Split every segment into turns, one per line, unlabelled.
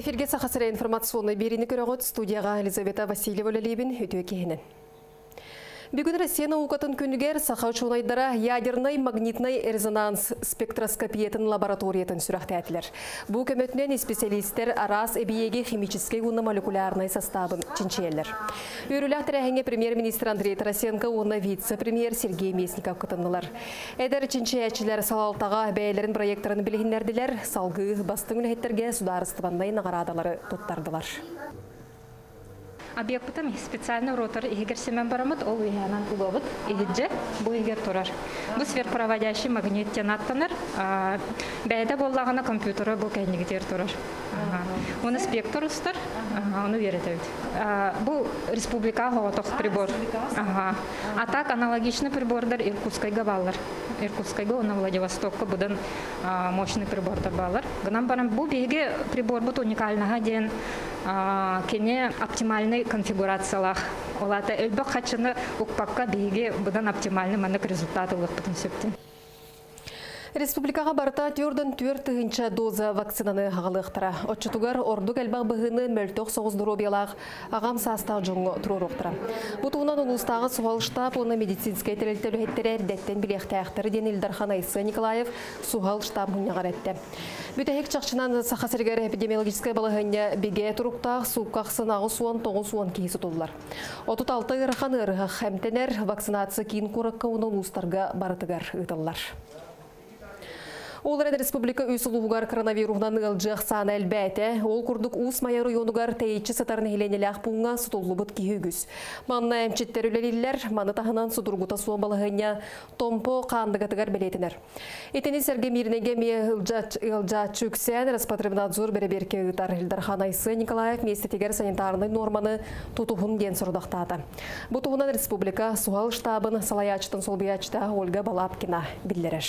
Эфирге Саха сирэ информационнай биэриини көрөҕүт. Студияҕа Елизавета Васильева үлэлиибин. Үтүө киһинэн. Бүгүн Россия наукатын күнүгэр саха учуонайдара ядернай магнитнай резонанс спектроскопиятын лабораториятын сүрэхтээтилэр. Бу көмөтүнэн исписэлиистэр араас эбийиэги химическэй уонна молекулярнай састаабын чинчийэллэр. Үөрүүлээх тэрээһиҥҥэ премьер-министр Андрей Тарасенко уонна вице-премьер Сергей Местников кытыннылар. Эдэр чинчийээччилэр салалтаҕа бэйэлэрин проектарын билиһиннэрдилэр, салгыы бастыҥ үлэһиттэргэ судаарыстыбаннай наҕараадалары туттардылар.
Объекпытын специальный ротор иһигэр симэн бараммыт, ол үһээнэн угабыт иһирдьэ бу иһигэр турар. Бу сверхпроводящий магнит диэн ааттанар. Бэйэтэ буоллаҕына компьютера бу кэннигитигэр турар. Уонна спектр устар, ону үөрэтэбит. Бу республика оҕотох прибор. А так аналогичный прибордар Иркутскайга бааллар. Иркутскайга уонна Владивостокка быдан мощный прибордар бааллар. Гынан баран бу биһиги приборбут уникальнаһа диэн кини оптимальный конфигурациялаах. Ол аата элбэх хаччыны укпакка биһиги быдан оптимальный маннык результат ылыахпытын сөптөн.
Республикаҕа барыта 44 тыһыынча доза вакцинаны аҕалыахтара. Оччотугар ордук элбэх быһыыны мөлтөх соҕус доруобуйалаах аҕам саастаах дьоҥҥо туруоруохтара. Бу туһунан улуустааҕы суһал штаб уонна медицинскэй тэрилтэ үлэһиттэрэ эрдэттэн билиэхтээхтэр диэн Ил Дархан Айсен Николаев суһал штаб мунньаҕар эттэ. Бүтэһик чахчынан Саха сиригэр эпидемиологическай балаһыанньа бигэ туруктаах суукка ахсын 89 киһи сутуллар. 36 ыарахан ыарыһах эмтэнэр, вакцинация киин куоракка уонна улуустарга барытыгар ыытыллар. Ол эрэн республика үс улууһугар коронавируһунан ыалдьыах саана элбээтэ. Ол курдук Уус Майа оройуонугар тэйиччи сытар нэһилиэнньэлээх пууҥҥа сутуллубут киһи үгүс. Манна эмчиттэр үлэлииллэр, маны таһынан судургута суох балаһыанньа Томпо Хаандыгатыгар бэлиэтэнэр. Итини сэргэ Миирнэйгэ эмиэ ыалдьааччы үксээн Роспотребнадзор бэрэбиэркэ ыытар. Ил Дархан Айсен Николаев миэстэтигэр санитарнай нуорманы тутуһун диэн сорудахтаата. Бу туһунан республика суһал штабын салайааччытын солбуйааччыта Ольга Балабкина биллэрэр.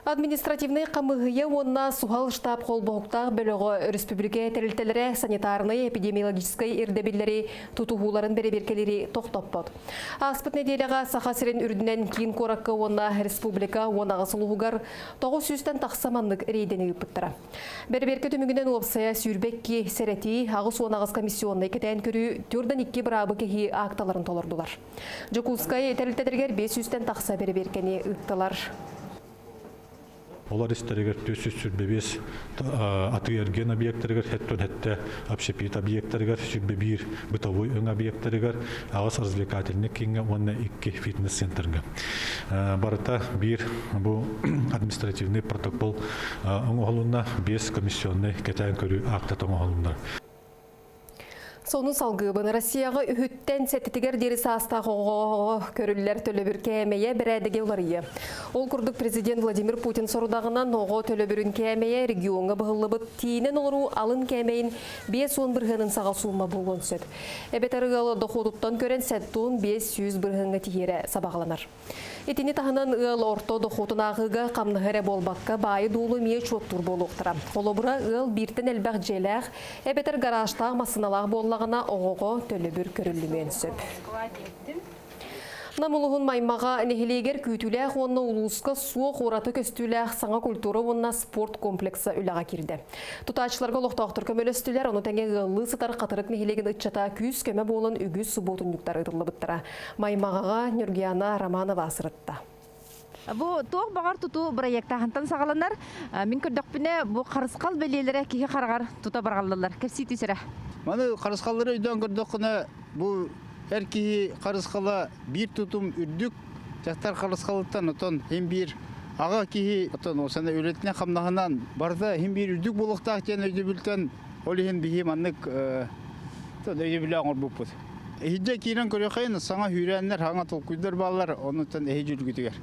Административнай хамыыһыйа уонна суһал штаб холбоһуктаах бөлөҕө өрөспүүбүлүкэ тэрилтэлэрэ санитарнай эпидемиологическай ирдэбиллэри тутуһууларын бэрэбиэркэлири тохтоппот. Ааспыт нэдиэлэҕэ Саха сирин үрдүнэн киин куоракка уонна республика 18 улууһугар 900-тэн тахса маннык рейдэни ыыппыттара. Бэрэбиэркэ түмүгүнэн уопсайа 22 сэрэтии, 88 комиссионнай кэтээн көрүү, 42 быраабы кэһии аакталарын толордулар. Дьокуускай тэрилтэлэригэр 500-тэн тахса бэрэбиэркэни ыыттылар.
Олор истэригэр 425 атыы-эргиэн объектарыгар, хэттон хэттэ общепит объектарыгар, 21 бытовой өҥ объектарыгар, аҕыс развлекательный кииҥҥэ уонна икки фитнес-центрга. Барыта биир бу административный протокол оҥоһулунна, биэс комиссионнай кэтээн көрүү аактата оҥоһулунна.
Сону салгыыбын Россияҕа үһүттэн сэттитигэр диэри саастаах оҕоҕо көрүллэр төлөбүр кээмэйэ бэрээдэгэ уларыйыа. Ол курдук президент Владимир Путин сорудаҕынан оҕо төлөбүрүн кээмэйэ региоҥҥа быһыллыбыт тиинэн олоруу алын кээмэйин 50 бырыһыанын саҕа суумма буолуон сөп. Эбэтэр ыал дохуотуттан көрөн 7500 бырыһыаҥҥа тиийэрэ сабаҕаланар. Итини таһынан ыал орто дохуотун ааҕыыга хамнаһы эрэ буолбакка, баайы-дуолу эмиэ учуоттуур буолуохтара. Холобура, ыал бииртэн элбэх дьиэлээх, эбэтэр гаражтаах массыыналаах буоллаҕына, оҕоҕо төлөбүр көрүллүмүөн сөп. Нам улуһун Маймаҕа нэһилиэгэр күүтүүлээх уонна улууска суох ураты көстүүлээх саҥа культура уонна спорт комплекса үлэҕэ киирдэ. Тутааччыларга олохтоохтор көмөлөстүлэр, ону тэҥэ ыаллыы сытар Хатырык нэһилиэгин ыччата күүс-көмө буолан үгүс субуотунньуктар ыытыллыбыттара. Маймаҕаҕа Ньургуяна Романова сырытта.
Бу туох баҕар тутуу бырайыактааһынтан саҕаланар. Мин көрдөхпүнэ, бу харысхал бэлиэлэрэ киһи хараҕар тута барҕаллаллар. Кэпсии түс эрэ.
Маны харысхаллары өйдөөн көрдөххүнэ, бу эр киһи харысхала биир тутум үрдүк, дьахтар харысхалыттан отон иһин биир аҕа киһи отон осана үлэтинэн хамнаһынан барыта иһин биир үрдүк буолуохтаах диэн өйдөбүлтэн ол иһин биһи маннык өйдөбүлү оҥорбуппут. Иһирдьэ киирэн көрүөххэйин, саҥа сүүрээннэр, саҥа толкуйдар бааллар, оннуттан эһи дьүлгүтүгэр.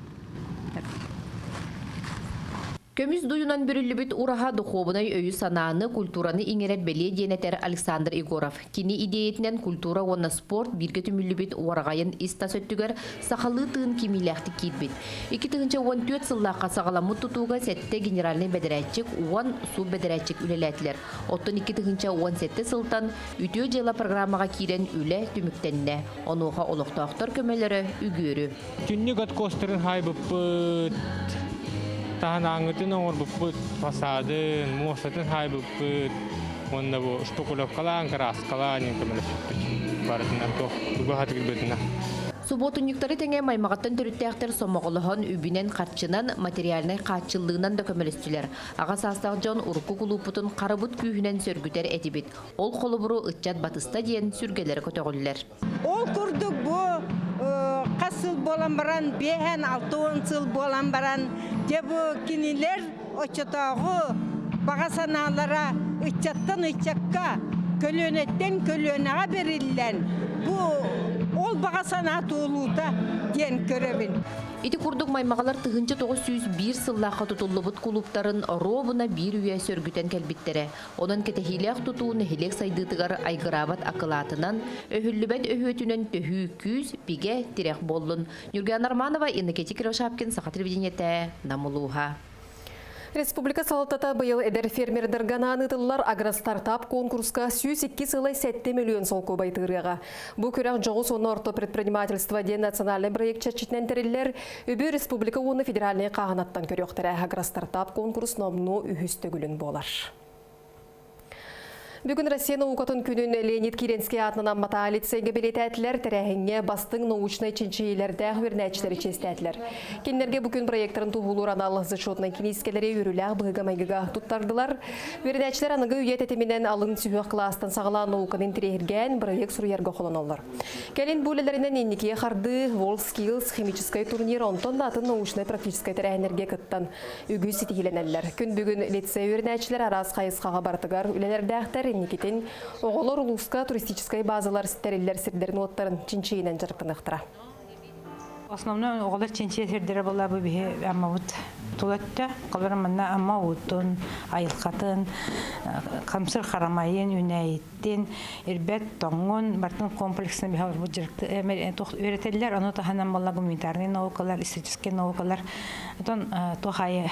Көмүс дуйунан бүрүллүбүт ураһа духуобунай өйү-санааны, культураны иҥэрэр бэлиэ диэн этэр Александр Егоров. Кини идиэйэтинэн культура уонна спорт бииргэ түмүллүбүт уораҕайын ис-тас өттүгэр сахалыы тыын кимиилээхтик киирбит. 2014 сыллаахха саҕаламмыт тутууга сэттэ генеральнай бэдэрээччик, 10 суббэдэрээччик үлэлээтилэр. Оттон 2017 сылтан Үтүө дьыала программаҕа киирэн үлэ түмүктэннэ. Онуоха олохтоохтор көмөлөрө үгүөрү.
Түннүк откостарын хаайбыппыт. Таһынааҥҥытын оҥорбуппут, фасадын, муостатын хаайбыппыт уонна бу шпаклевкалаан, кырааскалаан көмөлөспүппүт. Барытынан туох тугу хатыгырбытына.
Субуотунньуктары тэҥэ Маймаҕаттан төрүттээхтэр сомоҕолоһон үбүнэн-харчынан, материальнай хааччыллыынан да көмөлөстүлэр. Аҕа саастаах дьон урукку кулууппутун харыбыт күүһүнэн сөргүтэр этибит. Ол холобуру ыччат батыста диэн сүргэлэрэ көтөҕүллэр.
Ол курдук бу хас сыл буолан баран, биэһэн 60 сыл буолан баран, дьэ бу кинилэр оччотооҕу баҕа санаалара ыччаттан ыччакка, көлүөнэттэн көлүөнэҕэ бэриллэн, бу ол баҕа санаа туолуута диэн көрөбүн.
Ити курдук Маймаҕалар 1901 сыллаахха тутуллубут кулууптарын оруобуна биир үйэ сөргүтэн кэлбиттэрэ. Онон кэтэһиилээх тутуу нэһилиэк сайдыытыгар айгыраабат акылаатынан, өһүллүбэт өһүөтүнэн төһүү күүс, бигэ тирэх буоллун. Нюргуяна Романова, Иннокентий Кривошапкин, Саха телевидениетэ, Нам улууһа.
Республика салалтата быйыл эдэр фермердэргэ анаан ыытыллар агростартап конкурска 102 сылай 7 миллион солкуобай тыырыаҕа. Бу күрэх дьоҕус уонна орто предпринимательство диэн национальнай проект чэрчитинэн тэриллэр. Үбү республика уонна федеральнай хааһынаттан көрүөхтэрэ. Агростартап конкурс номнуо үһүс төгүлүн буолар. Бүгүн Россия наукатын күнүн Леонид Киренский аатынан Амматаа лицейгэ бэлиэтээтилэр, тэрээһиҥҥэ бастыҥ научнай чинчийиилэрдээх үөрэнээччилэри чиэстээтилэр. Кинилэргэ бу күн проектарын туһулуур анал зачетнай киниискэлэри үөрүүлээх быһыыга-майгыга туттардылар. Үөрэнээччилэр аныгы үйэ тэтиминэн алын сүһүөх кылаастан саҕалаан науканы интэриэһиргээн бырайыак суруйарга холоноллор. Кэлин бу үлэлэринэн инникигэ хардыы, WorldSkills химическай турнир, онтон да атын научнай-практическай тэрээһиннэргэ кыттан үгүс ситиһиилэнэллэр. Күн бүгүн лицей үөрэнээччилэр араас хайысхаҕа барытыгар үлэлэрдээхтэр, инникитин оҕолор улууска туристическай базалар тэриллэр сирдэрин-уоттарын чинчийинэн дьарыктаныахтара.
Основной оҕолор чинчийэ сирдэрэ буолла бу биһи Аммабыт тула өттө. Холобура манна Амма уутун, айылҕатын, хамсыр харамайын, үүнээйиттин, ирбэт тоҥун бартын комплексно биһи олорбут үөрэтэллэр. Ону таһынан буолла гуманитарный наукалар, историческай наукалар. Отон туох айы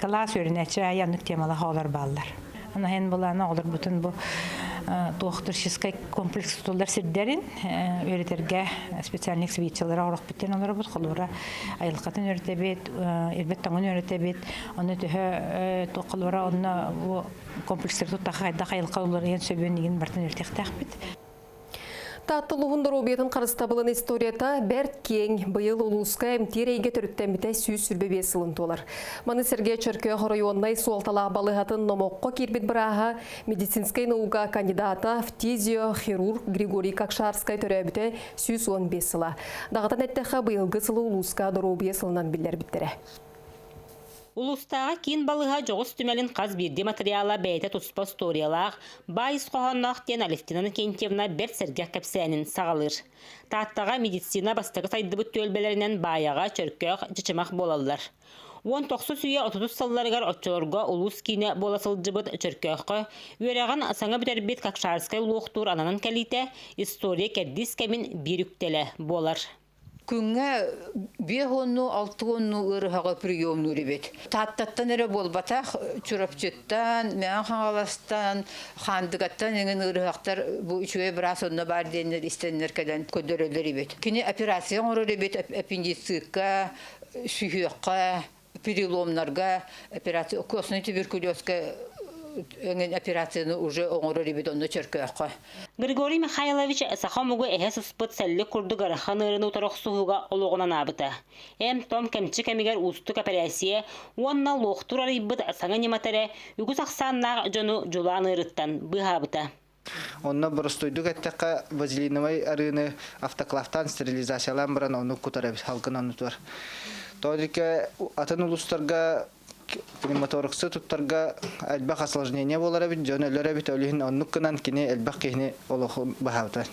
кылаас үөрэнээччи аайы оннук темалаах оҕолор бааллар. Анаһын былаана оҕолорбутун бу туох туристическай комплекс тутуллар сирдэрин үөрэтэргэ специальный экспедициялары оҥоруохпуттан олоробут. Холобура, айылҕатын үөрэтэбит, ирбэт тоҥун үөрэтэбит. Ону төһө туох холобура онно бу комплекстары туттахха хайдах айылҕа уларыйан сөбүн игин бартын үөрэтиэхтээхпит.
Таатта улууһун доруобуйатын харыстабылын историята бэрт киэҥ. Быйыл улууска эмтиир эйгэ төрүттэммитэ 125 сылын туолар. Маны сэргэ Чөркөөх оройуоннай суолталаах балыыһатын номоххо киирбит бырааһа, медицинскэй наука кандидата, фтизиохирург Григорий Кокшарскай төрөөбүтэ 115 сыла. Даҕатан эттэххэ, быйылгы сылы улууска доруобуйа сылынан биллэрбиттэрэ.
Улуустааҕы киин балыыһа дьоҕус түмэлин хас биирдии матырыйаала бэйэтэ туспа остуоруйалаах, баай ис хоһоонноох диэн Алевтина Иннокентьевна бэрт сэргэх кэпсээнин саҕалыыр. Тааттаҕа медицина бастакы сайдыбыт түөлбэлэринэн Баайаҕа, Чөркөөх, Чычымах буолаллар. 19 үйэ отутус сылларыгар оччолорго улуус киинэ буола сылдьыбыт Чөркөөххө үөрэҕин саҥа бүтэрбит Кокшарскай луохтуур ананан кэлиитэ история кэрдиис кэмин биир үктэлэ буолар.
Күҥҥэ биэс уоннуу, алта уоннуу ыарыһаҕы приемнуур эбит. Тааттаттан эрэ буолбатах, Чурапчыттан, Мэҥэ Хаҥаластан, Хаандыгаттан эҥин ыарыһахтар бу үчүгэй быраас онно баар диэннэр истэннэр кэлэн көрдөрөллөр эбит. Кини операция оҥорор эбит аппендицитка, сүһүөххэ, переломнарга операция костный туберкулезка эҥин операцияны уже оҥорор эбит онно Чөркөөххө.
Григорий Михайлович саха омугу эһэ сыспыт сэллик курдук ыарахан ыарыыны утары охсуһууга олоҕун анаабыта. Эм-том кэмчи кэмигэр уустук эпэрээссийэ уонна луохтуур арыйбыт саҥа ньымата эрэ үгүс ахсааннаах дьону дьулаан ыарыттан быыһаабыта.
Онно боростуойдук эттэххэ, вазелиновай арыыны автоклавтаан стерилизациялаан баран ону кутар эбит салгын оннутугар. Тоодике атын улуустарга пневмотораксы туттарга элбэх осложнение буолар эбит, дьон өлөр эбит, ол иһин оннук гынан кини элбэх киһини олохун баһаабыта.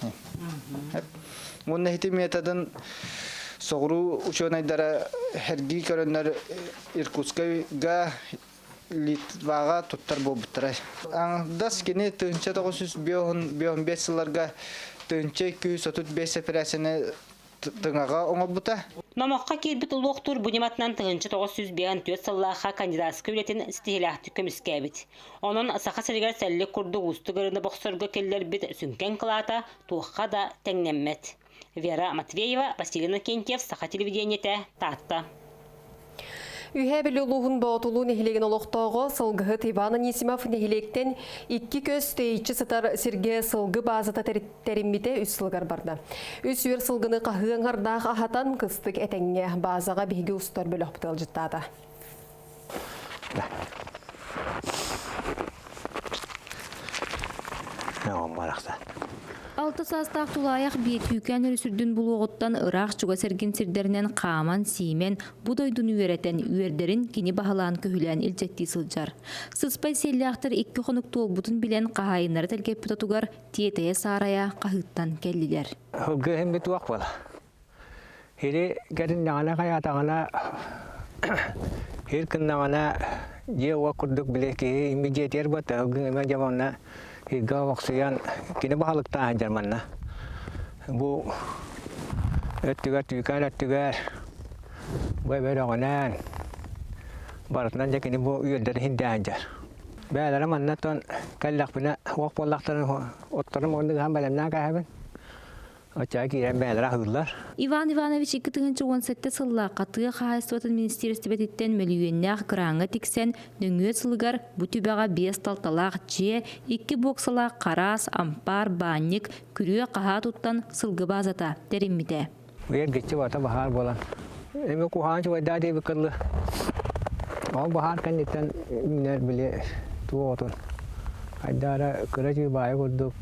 Уонна ити методын соҕуруу учуонайдара сэргии көрөннөр Иркутскайга Литваҕа туттар буолбуттара. Аҥардас кини 1955 сылларга 1235 эпэрээссийэни тыҥаҕа оҥорбута.
Номоххо киирбит улуохтуур бу ньыматынан 1954 сыллаахха кандидатскай үлэтин ситиһиилээхтик көмүскээбит. Онон Саха сиригэр сэллик курдук уустук ырыны бохсорго киллэрбит сүҥкэн кылаата туохха да тэҥнэммэт. Вера Матвеева, Василий Иннокентьев, Саха телевидениетэ, Таатта.
Үөһээ Бүлүү улууһун Боотулуу нэһилиэгин олохтооҕо сылгыһыт Иван Анисимов нэһилиэктэн икки көс тэйиччи сытар сиргэ сылгы баазата тэриммитэ үс сылыгар барда. Үс үөр сылгыны хаһыы аҥардаах аһатан кыстык этэҥҥэ баазаҕа биһиги устар бөлөхпүт ыалдьыттаата.
Алта саастаах тулаайах Биэтүүкээн өрүс үрдүн булуоҕуттан ыраах чугас эргин сирдэринэн хааман-сиимэн, бу дойдуну үөрэтэн, үөрдэрин кини баһылаан-көһүлээн илдьэттии сылдьар. Сыспай сиэллээхтэр икки хонук туолбутун билэн хаһаайыннара тэлгэппит отугар тиэтэйэ-саарайа хаһыыттан кэллилэр.
Ылгыһын бит уох буола. Ири кэриннэҕинэ хайаатаҕына ир гыннаҕына дьиэ уот курдук били киһи имми дьиэтигэр бата ылгын эмэ дьэ манна иргэ олохсуйан кини баһылыктаан сылдьар манна бу өттүгэр түүкээн өттүгэр бу эбэ өрөҕүнэн барытынан дьэ кини бу үөрдэри сирдээн сылдьар бэйэлэрэ манна тон кэллэхпинэ уох буоллахтарын отторун уонна ыһан бэлэмнээн кээһэбин Оччоҕо киирэн бэйэлэрэ аһыыллар.
Иван Иванович 2017 сыллаахха тыа хаһаайыстыбатын министиэристибэтиттэн мөлүйүөннээх граҥҥа тиксэн, нөҥүө сылыгар бу түбэҕэ биэс талталаах дьиэ, икки боксалаах хараас, ампаар, баанньык, күрүө-хаһаа туттан сылгы баазата тэриммитэ.
Эргиччи бата баһаар буолан. Эми куһаҕан чугайдаа диэбит кыллы. Ол баһаар кэнниттэн үүнэр били туох отун. Айдаара кыра чыыбаайы курдук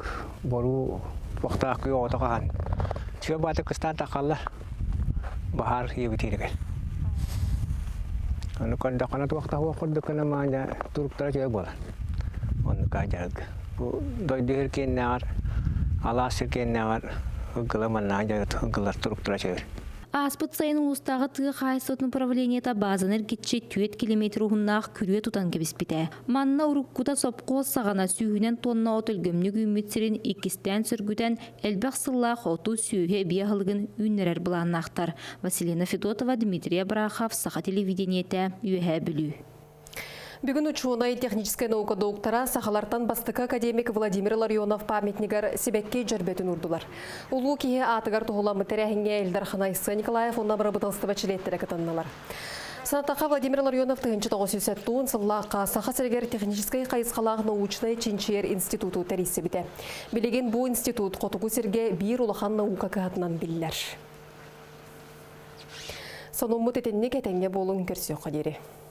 боруу туохтаах күөх ото хаһан чыа баата кыстаан таххаллар баһаар иэбитииригэр ону көрдөххүнэ туохтаах курдук гына маанньа туруктара чөй буолар оннука дьарык бу дойду сир киэннээҕэр алаас сир киэннээҕэр ыггыла маннаа дьарык ыггылар туруктара чөй.
Ааспыт сайын улуустааҕы тыа хаһаайыстыбатын управлениета баазаны эргиччи түөрт километр уһуннаах күрүө тутан кэбиспитэ. Манна уруккута сопхуос саҕана сүүһүнэн туонна от өлгөмнүк үүммүт сирин иккистээн сөргүтэн, элбэх сыллаах оту, сүөһү эбии аһылыгын үүннэрэр былааннаахтар. Василина Федотова, Дмитрий Абрахов, Саха телевидениетэ, Үөһээ Бүлүү.
Бүгүн учуонай, техническэй наука доктора, сахалартан бастакы академик Владимир Ларионов памятнигар сибэкки дьөрбөтүн урдулар. Улуу киһи аатыгар туһуламмыт тэрээһиҥҥэ Ил Дархан Айсен Николаев уонна бырабыыталыстыба чилиэттэрэ кытыннылар. Санатахха Владимир Ларионов 1970 сыллаахха Саха сиригэр техническэй хайысхалаах научнай чинчийэр институту тэрийсибитэ. Билигин бу институт хотугу сиргэ биир улахан наука кыһатынан биллэр. Сонуммут итинник этэҥҥэ буолуҥ көрсүөххэ диэри.